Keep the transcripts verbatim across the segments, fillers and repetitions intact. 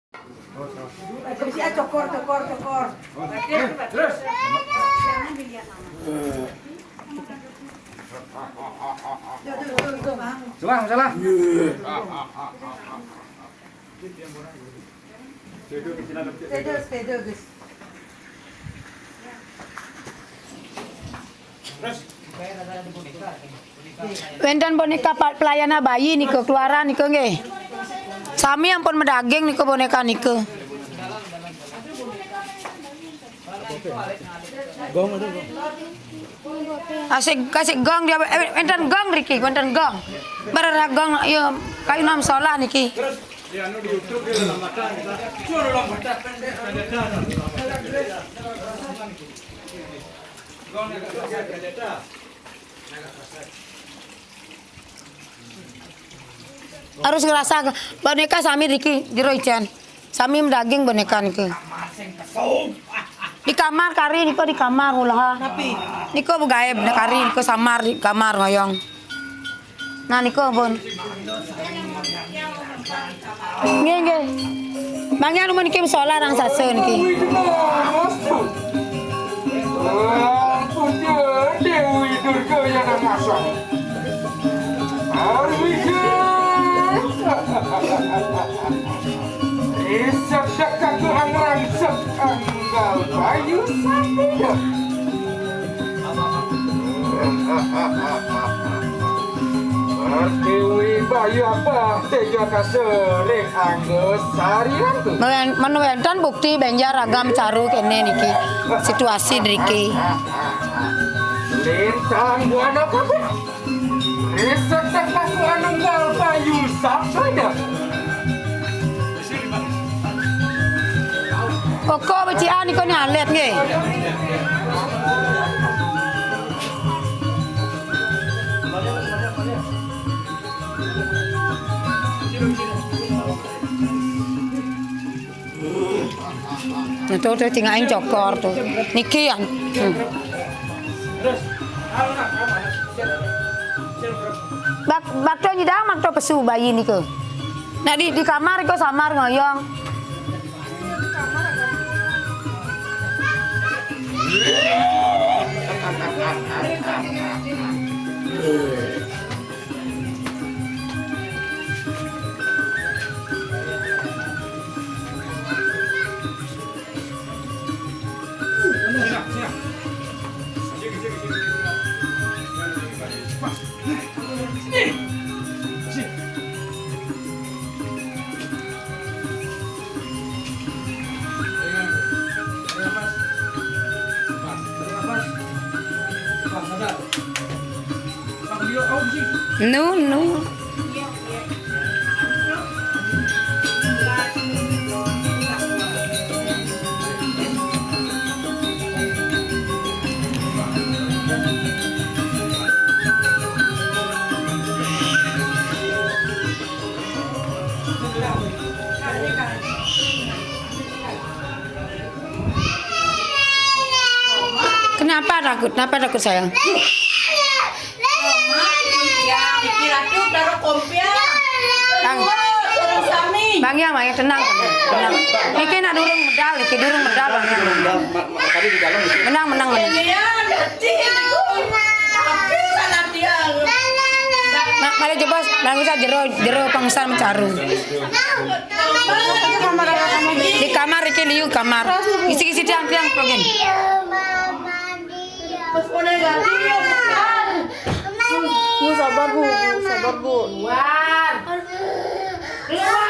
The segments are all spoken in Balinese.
Terus, ah, cokor, cokor, cokor. Terus. Jangan dilihat mama. Tuh, tuh, tuh, tuh, Bang. Salah, salah. Stay there, stay there, guys. Wénten bonéka pa-, pelayanan bayi nika keluaran nika nggih. Sami ampun medaging nika bonéka nika. Gong ada, gong. Kasih, kasih gong dia, eh, wénten gong riki, wénten gong. Barara gong, ya, kayunan solah niki. Harus ngerasa bonéka sami riki jero icén. Sami medaging bonéka niki. Di kamar kari nika di kamar ulah. Nika begaib kari nika samar di kamar ngoyong. Nah, niku pun. Nggih, nggih. Mangga nuwun niki musola rangsasa niki. Ampun, Déwi Durga yang ngasah. Arwis. Isep dekat Tuhan rangsek anggal bayu satu. Pertiwi bayu apa téga kasering anggo sarian tu. Mén-, mén wénten bukti bénjang raga macaru kéné niki. Situasi driki. Lintang buana kabéh. Riset tepas anu nggal bayu sabda. Koko becikan iko ni alit nggih. Nah, tuh, tuh, tinggalin cokor tuh. Niki yang. Hmm. Bak-, bakto nyidang, bakto pesu bayi niku. Nah, di, di kamar iku samar ngoyong. Nu, nu. Kenapa takut? Kenapa takut, sayang? Bang, Bang, ya, Bang, ya, tenang, tenang. Niki nak durung medal, niki durung medal, Bang, ya. Menang, menang, menang. Mak, malah jebos, nang usah jero, jero pengsan macaru. Di kamar iki liu kamar. Isi-isi tiang-tiang pengin. Bu, sabar, Bu. Bu, sabar, Bu. Keluar. Keluar.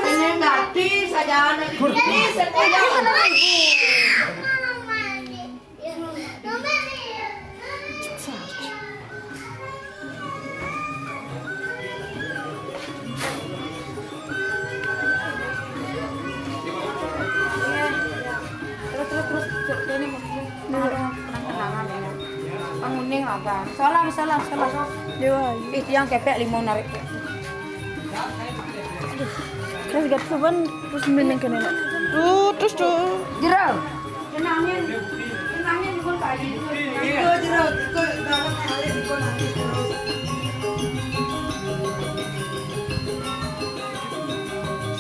Ini ganti saja. Ini sekolah. Terus, terus, terus, ini maksudnya, ada kenang-kenangan ya. Penguning lah, Bang. Salam, salam, salam. Dewa. Ih, tiang kepek lima narik. Terus gak tuh, Bang, terus mending kena. Tuh, terus tuh. Jero. Tenangin, tenangin dulu, Pak Haji. Iko jero, iko dalam kali, iko nanti terus.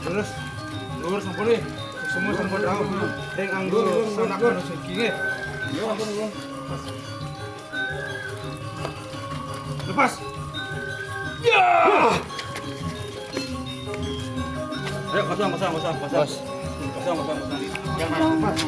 Terus, lurus sampun nih. Semua sampun tahu. Ring anggo sanak manusia iki nggih. Lepas. Ya. Ayo, kosong, kosong, kosong, kosong. Kosong, kosong, kosong. Jangan lepas.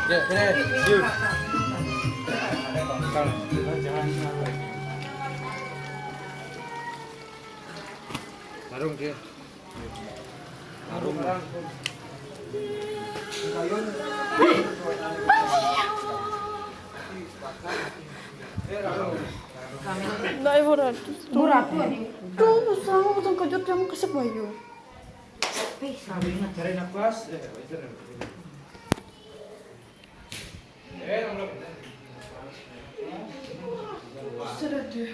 Ya, sini. Yuk. Tarung dia. Tarung. Ndak, ibu ratus. Ibu ratus, ya? Tuh, usah, aku potong kejut, kamu kesek, Bayu. Tapi, sambil ngajarin aku, Mas. Sudah deh.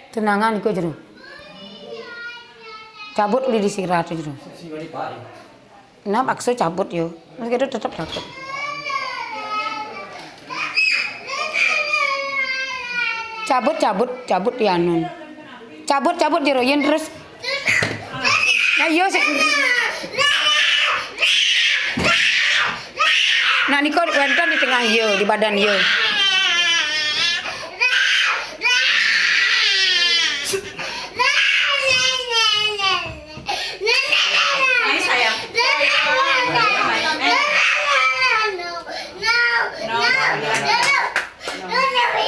Tenangan iku jero. Cabut uli di sirat jero. Nah, paksa cabut yo. Mas kira tetep dapat. Cabut, cabut, cabut di anun. Cabut, cabut jero yen terus. Nah, yo sik. Nah, niku wonten di tengah yo, di badan yo.